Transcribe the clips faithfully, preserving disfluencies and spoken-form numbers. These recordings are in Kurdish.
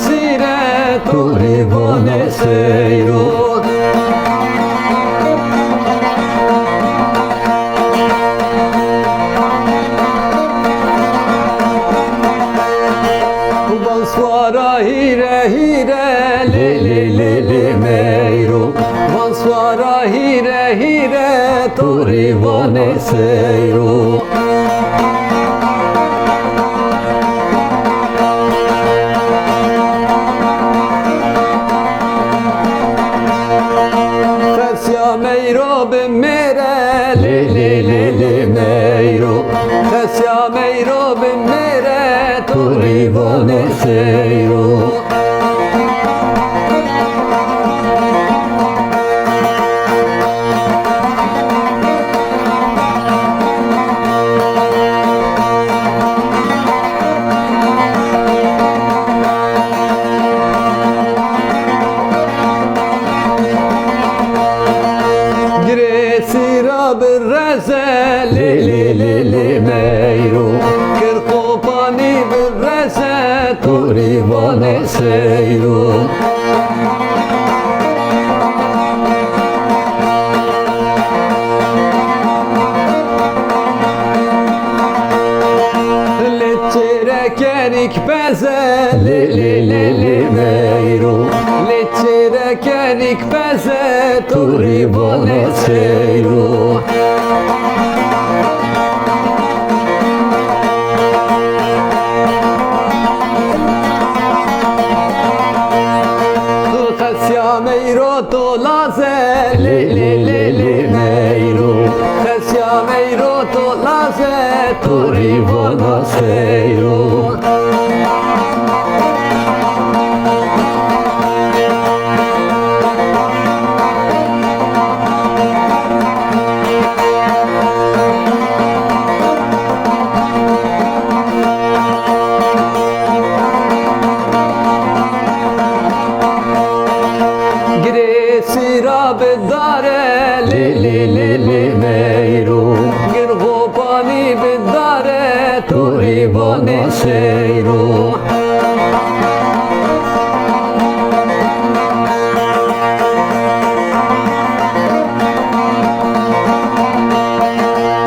Sîret û rîvanê seyro. Van swara hîre hîre, lê lê lê lê meyro. Van swara hîre hîre, to rîvanê seyro. Xesiya meyro bi mêre, lê lê lê lê meyro. Xesiya meyro bi mêre, to rîvanê seyro. Girê sîra bi reze, lê lê lê lê meyro. Kir qopanî bi reze, to rîvanê seyro. Lê çêrekerîk beze, lê lê lê lê meyro. Lê çêrekerîk beze, to rîvanê seyro. Xesiya meyro to laze, lê lê lê lê meyro. Xesiya meyro to laze, to rîvana seyro. Girê sîra bi dare, lê lê lê lê meyro. Gir qopanî bi dare, to rîvana seyro.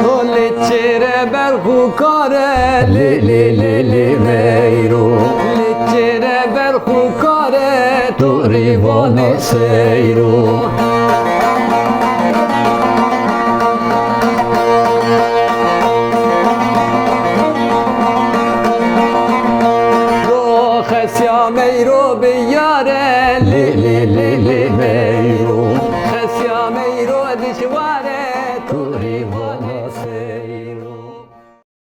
To lê çêre berxûkare, lê lê lê lê meyro. Lê çêre berxûkare, to rîvana seyro. Xesiya meyro bi yare, lê lê lê lê meyro.